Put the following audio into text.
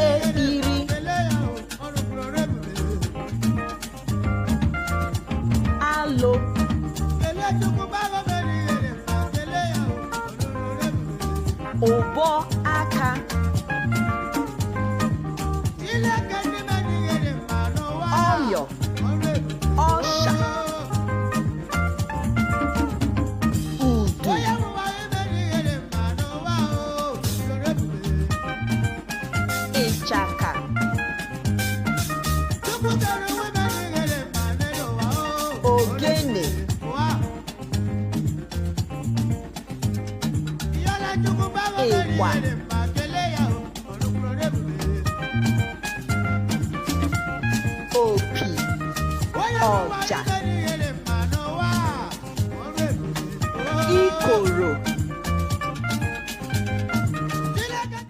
Ekpiri. Alo. Ụbọ aka. Ọyọ. Ọsha. Udu. Ịchaka. Ogene. Ịgba. Opi. Ọja.